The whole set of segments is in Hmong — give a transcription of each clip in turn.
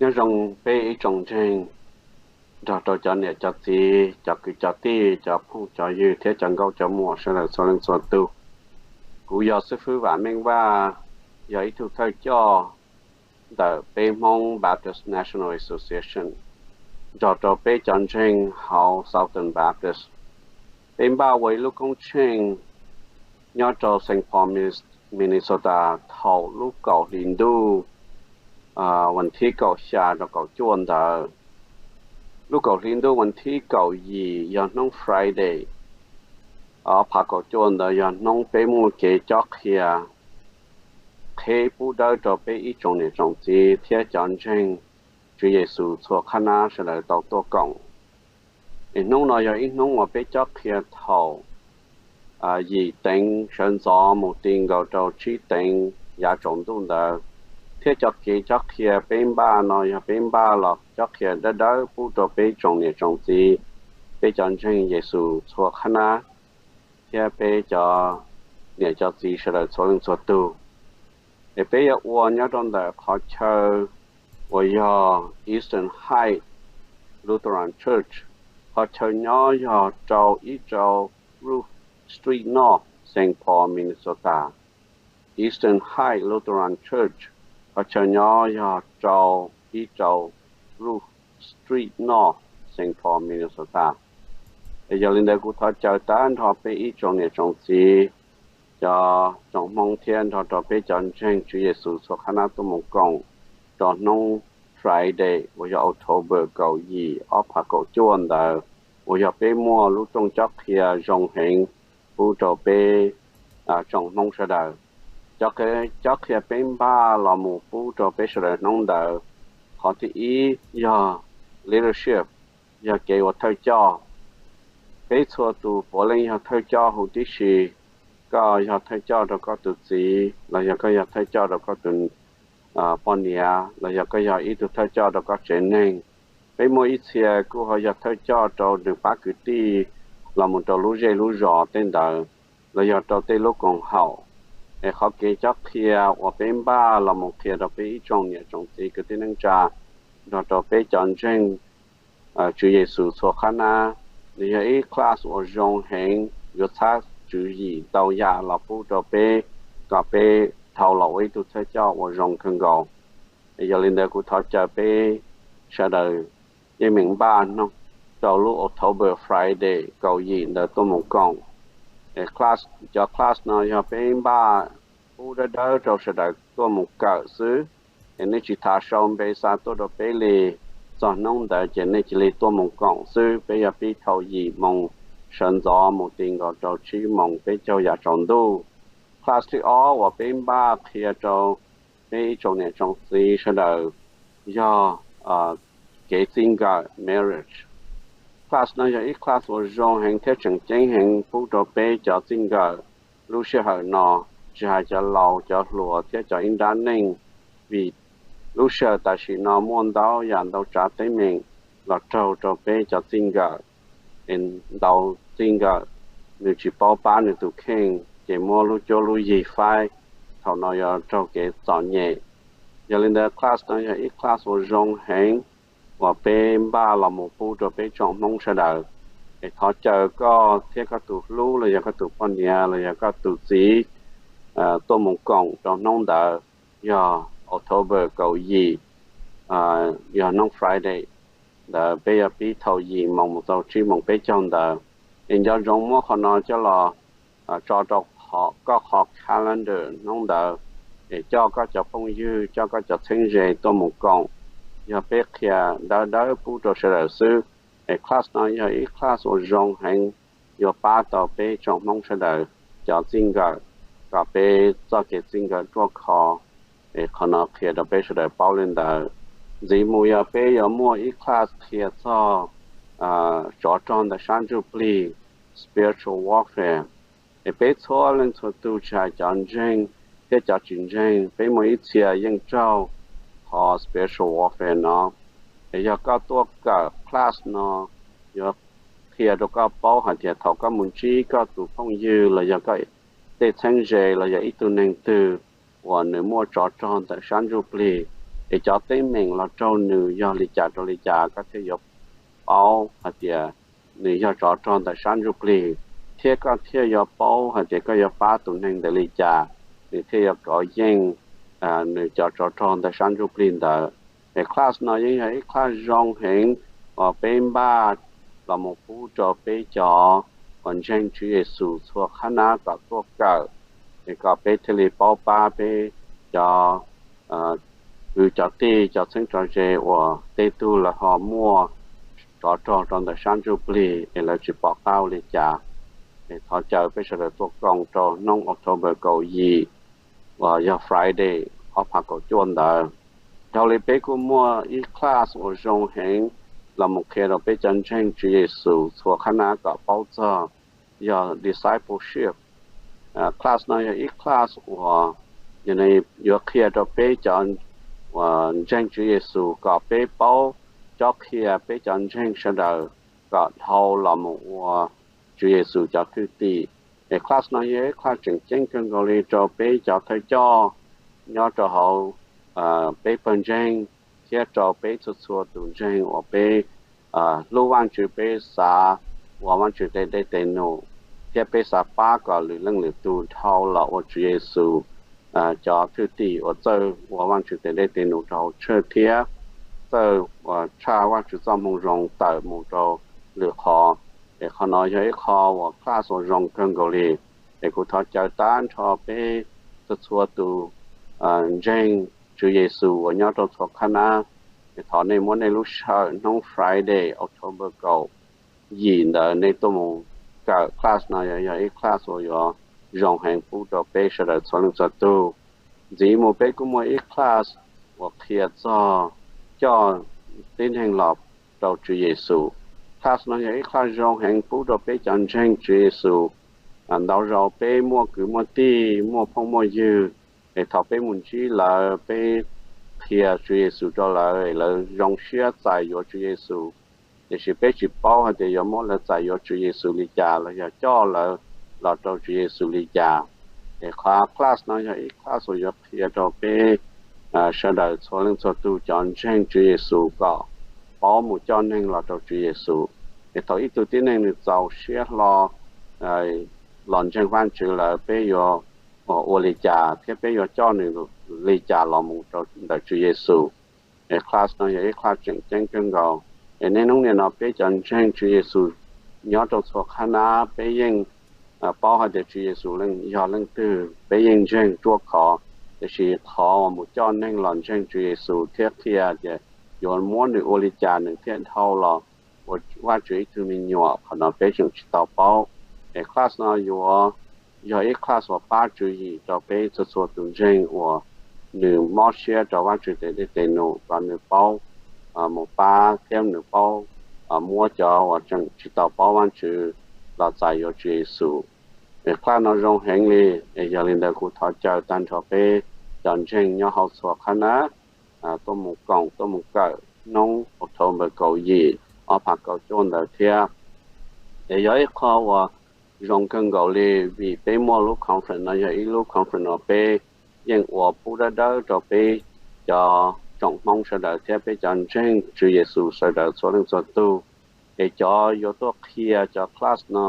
Nyob zoo peb ib tsoom ntseeg, nrog rau cov niam cov txiv, cov kwv cov tij, cov phooj cov ywg thiab cov nkauj cov muam sawv daws txhua leej txhua tus. Kuv yog xib fwb Vam Meej Vaj, yog ib tug thawj coj ntawm peb Hmoob Baptist National Association, nrog rau peb cov ntseeg hauv Southern Baptist. Peb npaj ua ib lub koob tsheej nyob rau Saint Paul, Minnesota thaum lub kaum hli ntuj, vas thib kaum xya rau kaum cuaj ntawd. Lub kaum hli ntuj vas thib kaum yim yog hnub Friday, ob phav kaum cuaj ntawd yog hnub peb muaj kev cob qhia qheb pub dawb rau peb ib tsoom niam tsoom txiv thiab cov ntseeg Tswv Yexus txhua qhab nab sawv daws tau tuaj koom. Es hnub no yog ib hnub uas peb cob qhia thaum yim teev sawv ntxov mus ti nkaus rau tsib teev yav tsaus ntuj ntawd, thiab cov kev cob qhia peb npaj no yog peb npaj los cob qhia dawb dawb pub rau peb tsoom niam tsoom txiv, peb cov ntseeg Yexus txhua qhab nab, thiab peb cov niam cov txiv sawv daws txhua leej txhua tus. Es peb yuav ua nyob rau ntawm qhov chaw uas yog Eastern Heights Lutheran Church. Qhov chaw nyob yog rau ib rau Ruth Street North, Saint Paul, Minnesota. Eastern Heights Lutheran Church, qhov chaw nyob yog rau ib rau Ruth Street North, Saint Paul, Minnesota. Yog li ntawd kuv thov caw tag nrho peb ib tsoom niam tsoom txiv, cov tsoom Hmoob thiab nrog rau peb cov ntseeg Tswv Yexus txhua qhab nab tuaj mus koom rau hnub Friday uas yog October kaum yim ob phav kaum cuaj ntawd, uas yog peb muaj lub rooj cob qhia zoo heev pub rau peb tsoom Hmoob sawv daws. Cov, cov qhia peb npaj los mus pub rau peb sawv daws hnub ntawd, qhov thib ib yog leadership, yog kev ua thawj coj. Peb txhua tus puav leej yog thawj coj huv tib si. Koj yog thawj coj rau koj tus txiv, los yog koj yog thawj coj rau koj tus poj niam, los yog koj yog ib tug thawj coj rau koj tsev neeg. Peb muaj ib txhia kuj ho yog thawj coj rau nws pab kwv tij los mus rau lub zej lub zos tej ntawd, los yog rau tej lub koom haum. Es qhov kev cob qhia uas peb npaj los mus qhia rau peb ib tsoom niam tsoom txiv kwv tij neej tsa nrog rau peb cov ntseeg Tswv Yexus txhua qhab nab, nws yog ib class uas zoo heev, yuav txhab tswv yim ntau yam los pub rau peb, kom peb dhau los ua ib tug thawj coj uas zoo kawg nkaus. Yog li ntawd kuv thov caw peb sawv daws yeej meem npaj rau lub October Friday kaum yim ntawd tuaj mus koom. Cov class no yog peb npaj pub dawb dawb rau sawv daws tuaj mus kawm xwb. Es nej tsis tas sau npe xa tuaj rau peb li, txog hnub ntawd ces nej cia li tuaj mus koom xwb. Peb yog pib thaum yim moos sawv ntxov mus ti nkaus rau tsib moos peb caug yav tsaus ntuj. Class thib ob uas peb npaj qhia rau peb ib tsoom niam tsoom txiv sawv daws yog kev txij nkawm, marriage. Class no yog ib class uas zoo heev thiab tseem ceeb heev pub rau peb cov txij nkawm lub sij hawm no, tsis hais cov laus, cov hluas thiab cov ib nrab neej, vim lub sij hawm tam sim no muaj ntau yam ntau tsav teeb meem los raug rau peb cov txij nkawm. Es ntau txij nkawm nws tsis paub pab nws tus kheej ces muab lub cuab lub yig faib, thaum no yuav raug kev txom nyem. Yog li ntawd class no yog ib class uas zoo heev uas peb npaj los mus pub rau peb tsoom Hmoob sawv daws. Es thov caw koj thiab koj tus hlub los yog koj tus poj niam los yog koj tus txiv tuaj mus koom rau hnub ntawd, yog October kaum yim, yog hnub Friday ntawd, peb yuav pib thaum yim moos mus txog tsib moos peb caug ntawd. Es nco ntsoov muab qhov no coj los tso rau koj qhov calendar hnub ntawd, es coj koj cov phooj ywg, coj koj cov txheeb ze tuaj mus koom. Yog peb qhia dawb dawb pub rau sawv daws xwb. Es class no yog ib class uas zoo heev, yuav pab tau peb tsoom Hmoob sawv daws cov txij nkawm kom peb txoj kev txij nkawm ruaj khov. Es qhov no qhia rau peb sawv daws paub li ntawd. Ntxiv mus yog peb yuav muaj ib class qhia txog tsov rog ntawm sab ntsuj plig, spiritual warfare. Es peb txhua leej txhua tus tsis hais cov ntseeg thiab cov tsis ntseeg, peb muaj ib txhia yeej raug qhov spiritual warfare no. Es yog koj tuaj kawm class no, yuav qhia rau koj paub hais tias thaum koj mus ntsib koj tus phooj ywg los yog koj tej txheeb ze los yog ib tug neeg twg uas nws muaj tsov rog ntawm sab ntsuj plig, es cov teeb meem los raug nws yog li cas rau li cas koj thiaj yuav paub hais tias nws yog tsov rog ntawm sab ntsuj plig, thiab koj thiaj yuav paub hais tias koj yuav pab tus neeg ntawd li cas, nws thiaj yuav kov yeej nws cov tsov rog ntawm sab ntsuj plig ntawd. Es class no yeej yog ib class zoo heev uas peb npaj los mus pub rau peb cov uas ntseeg Tswv Yexus txhua qhab nab kom tuaj kawm, es kom peb thiaj li paub pab peb cov kwv cov tij, cov txheeb tso ze uas tej tug lawv ho muaj tsov rog rau ntawm sab ntsuj plig es lawv tsis pom qab ua li cas. Es thov caw peb sawv daws tuaj koom rau hnub October kaum yim uas yog Friday ob phav kaum cuaj ntawd. Dhau li peb kuj muaj ib class uas zoo heev los mus qhia rau peb cov ntseeg Tswv Yexus txhua qhab nab kom paub txog, yog discipleship. Class no yog ib class uas yuav qhia rau peb cov ntseeg Tswv Yexus kom peb paub cob qhia peb cov ntseeg sawv daws kom dhau los mus ua Tswv Yexus cov thwj tim. Es class no yog ib class tseem ceeb kawg nkaus li rau peb cov thawj coj nyob rau hauv peb pawg ntseeg thiab rau peb txhua txhua tus ntseeg uas peb hlub Vajtswv, peb xav ua Vajtswv tes dej tes num, thiab peb xav pab kom lwm leej lwm tus dhau los ua Tswv Yexus cov thwj tim uas txawj ua Vajtswv tes dej tes num rau hauv church thiab txawj tshaj Vajtswv txoj moo zoo tawm mus rau lwm qhov. Es qhov no yog ib qho uas class uas zoo kawg nkaus li. Es kuv thov caw tag nrho peb txhua txhua tus ntseeg Tswv Yexus uas nyob rau txhua qhab nab, es thov nej muab nej lub sij hawm hnub Friday, October kaum yim ntawd nej tuaj mus kawm class no, yog ib class uas yuav zoo heev pub rau peb sawv daws txhua leej txhua tug. Ntxiv mus peb kuj muaj ib class uas qhia txog coj tib neeg los rau Tswv Yexus. Class no yog ib class zoo heev pub rau peb cov ntseeg Tswv Yexus. Ntau zaus peb muaj kwv muaj tij, muaj phooj muaj ywg, es thaum peb mus ntsib lawv, peb qhia Tswv Yexus rau lawv, lawv zoo siab txais yuav Tswv Yexus. Tiam sis peb tsis paub hais tias yuav muab lawv txais yuav Tswv Yexus li cas los yog coj lawv los rau Tswv Yexus li cas. Es qhov class no yog ib class uas yuav qhia rau peb sawv daws txhua leej txhua tug cov ntseeg Tswv Yexus kom paub mus coj neeg los rau Tswv Yexus. Es thaum ib tug tib neeg nws txaus siab hlo los ntseeg Vajtswv lawm, peb yuav ua li cas thiab peb yuav coj nws li cas los mus rau ntawm Tswv Yexus. Es class no yog ib class tseem ceeb kawg nkaus. Es niaj hnub nim no peb cov ntseeg Tswv Yexus nyob rau txhua qhab nab, peb yeej paub hais tias Tswv Yexus yog leej twg, peb yeej ntseeg ruaj khov, tiam sis qhov uas mus coj neeg los ntseeg Tswv Yexus thiab qhia tias yuav muab nws ua li cas nws thiaj dhau los ua Vajtswv ib tug me nyuam, qhov no peb tseem tsis tau paub. Es class no yuav yog ib class uas pab tswv yim rau peb txhua txhua tus ntseeg uas nws mob siab rau Vajtswv tes dej tes num kom nws paub mus pab thiab nws paub muab cov uas tseem tsis tau paub Vajtswv los txais yuav Tswv Yexus. Es class no zoo heev li, es yog li ntawd kuv thov caw tag nrho peb cov ntseeg nyob hauv txhua qhab nab tuaj mus koom tuaj mus kawm hnub October kaum yim ob phav kaum cuaj ntawd thiab. Es yog ib qho uas zoo kawg nkaus li vim peb muaj lub conference no yog ib lub conference uas peb yeej ua pub dawb dawb rau peb cov tsoom Hmoob sawv daws thiab peb cov ntseeg Tswv Yexus sawv daws txhua leej txhua tug. Es cov yuav tuaj qhia cov class no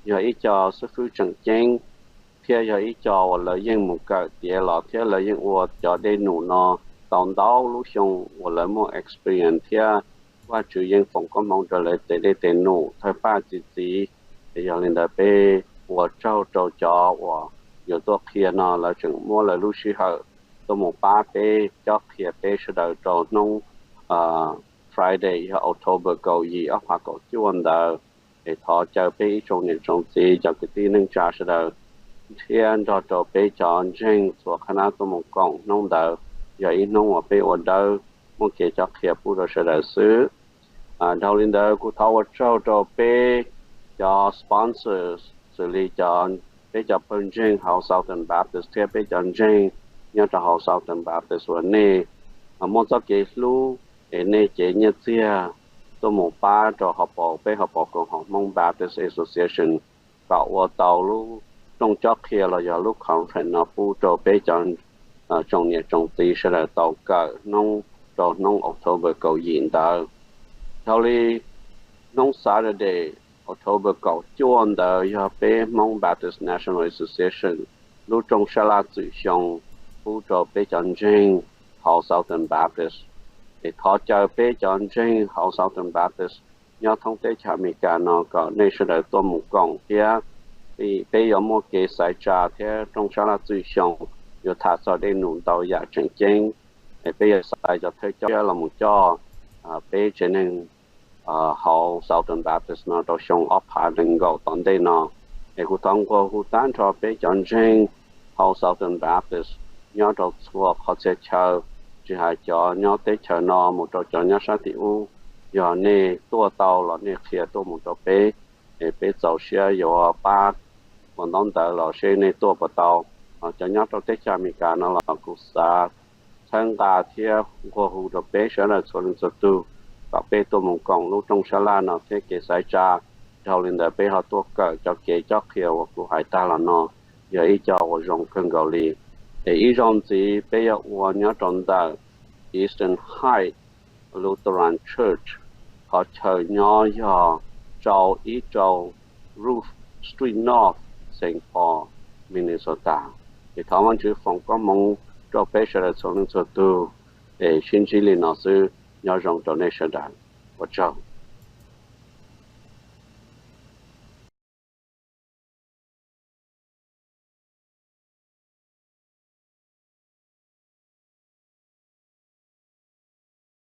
yog ib co xib fwb tseem ceeb thiab yog ib co uas lawv yeej mus kawm tiav los thiab lawv yeej ua cov dej num no tau ntau lub xyoo uas lawv muaj experience thiab Vajtswv yeej foom koob hmoov rau lawv tes dej tes num thawj paj txi txiv. Es yog li ntawd peb ua tsaug rau cov uas yuav tuaj qhia no lawv tseem muab lawv lub sij hawm tuaj mus pab peb cob qhia peb sawv daws rau hnub Friday yog October kaum yim ob phav kaum cuaj ntawd. Es thov caw peb ib tsoom niam tsoom txiv cov kwv tij neej tsa sawv daws thiab nrog rau peb cov ntseeg txhua qhab nab tuaj mus koom hnub ntawd, yog ib hnub uas peb ua dawb muaj kev cob qhia pub rau sawv daws xwb. Dhau li ntawd kuv thov ua tsaug rau peb cov sponsors xws li cov, peb cov pawg ntseeg hauv Southern Baptist thiab peb cov ntseeg nyob rau hauv Southern Baptist uas nej muaj txoj kev hlub es nej cev nyiaj txiag tuaj mus pab rau hauv paus, peb hauv paus koom haum Hmoob Baptist Association kom ua tau lub rooj cob qhia los yog lub conference no pub rau peb cov tsoom niam tsoom txiv sawv daws tau kawm hnub rau hnub October kaum yim ntawd. Dhau li hnub Saturday, October kaum cuaj ntawd yog peb Hmoob Baptist National Association lub rooj sab laj txwm xyoo pub rau peb cov ntseeg hauv Southern Baptist. Es thov caw peb cov ntseeg hauv Southern Baptist nyob thoob teb chaws Amelikas no kom nej sawv daws tuaj mus koom thiab. Peb yuav muaj kev xaiv tsa thiab rooj sab laj txwm xyoo yuav tham txog dej num ntau yam tseem ceeb. Peb yuav xaiv cov thawj coj los mus coj peb tsev neeg hauv Southern Baptist no rau xyoo ob phav nees nkaum tom ntej no. Es kuv thov nqua hu tag nrho peb cov ntseeg hauv Southern Baptist nyob rau txhua qhov txhia chaw, tsis hais cov nyob teb chaws no mus rau cov nyob sab tim ub, yog nej tuaj tau los nej qhia tuaj mus rau peb, es peb txaus siab yuav pab ua ntaub ntawv los seb nej tuaj puas tau. Cov nyob rau teb chaws Amelikas no los kuv xav txhawb nqa thiab nqua hu rau peb sawv daws txhua leej txhua tug kom peb tuaj mus koom lub rooj sab laj no thiab kev xaiv tsa. Dhau li ntawd peb ho tuaj kawm cov kev cob qhia uas kuv hais tag los no, yog ib co uas zoo kawg nkaus li. Es ib zaug ntxiv peb yuav ua nyob rau ntawm Eastern Heights Lutheran Church, qhov chaw nyob yog rau ib rau Roof Street North, Saint Paul, Minnesota. Es thov Vajtswv foom koob hmoov rau peb sawv daws txhua leej txhua tug. Es sib ntsib li no xwb, nyob zoo rau nej sawv daws. Ua tsaug.